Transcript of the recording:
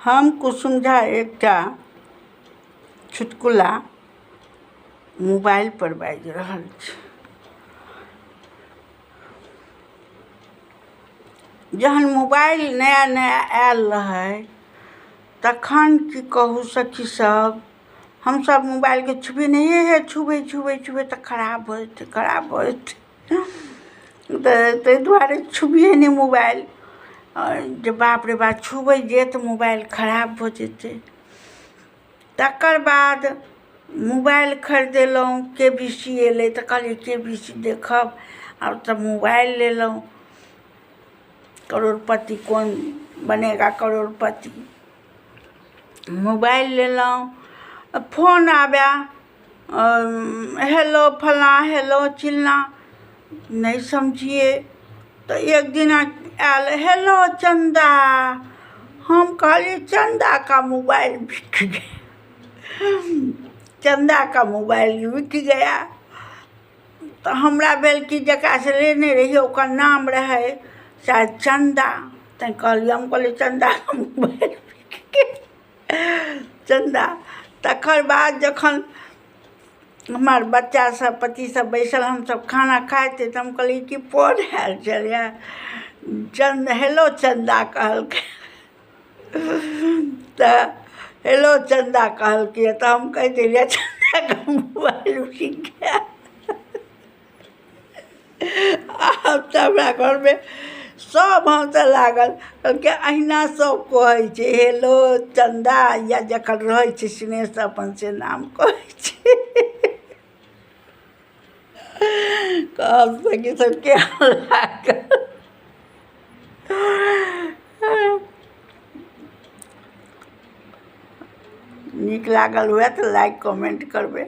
हम कुसुम झा एकटा चुटकुला मोबाइल पर बाजि रहल छी। जहन मोबाइल नया नया आयल रहै तखन की कहू सखी सब, हमसब मोबाइलके छुबै नहि, हे हे छुबै छुबै छुबै तऽ खराब भऽ जेतै, खराब भऽ जेतै, तऽ ताहि दुआरे छुबियै नहि मोबाइल। जे बाप रे बाप छुबै जे तऽ मोबाइल खराब भऽ जेतै। तकर बाद मोबाइल खरीदेलहुँ, के बी सी एलै तऽ कहलियै के बी सी देखब। आब तऽ मोबाइल लेलहुँ, करोड़पति कौन बनेगा करोड़पति, मोबाइल लेलहुँ। फोन आबय, हेलो फलाँ हेलो चिल्लाँ, नहि समझियै। तऽ एक दिना आयल हेलो चन्दा, हम कहलियै चन्दा का मोबाइल बिक गया, चन्दा का मोबाइल बिक गया। तऽ हमरा भेल कि जकरासँ लेने रहियै ओकर नाम रहै शायद चन्दा, तैँ कहलियै, हम कहलियै चन्दाके मोबाइल बिक गेल चन्दा। तकर बाद जखन हमर बच्चा सब पति सब बैसल, हमसब खाना खाइत तऽ हम कहलियै कि फोन आयल छलैए चन्द, हेलो चन्दा कहलकै, तऽ हेलो चन्दा कहलकै तऽ हम कहि देलियै चन्दाके मोबाइल बिक गया। आब तऽ हमरा घरमे सब हँसऽ लागल, कहलकै अहिना सब कहै छै हेलो चन्दा, या जकर रहै छै स्नेहसँ अपन से नाम कहै छै। कहब सखी सब केहन लागल? नीक लागल हुए तऽ लाइक कमेंट करबै।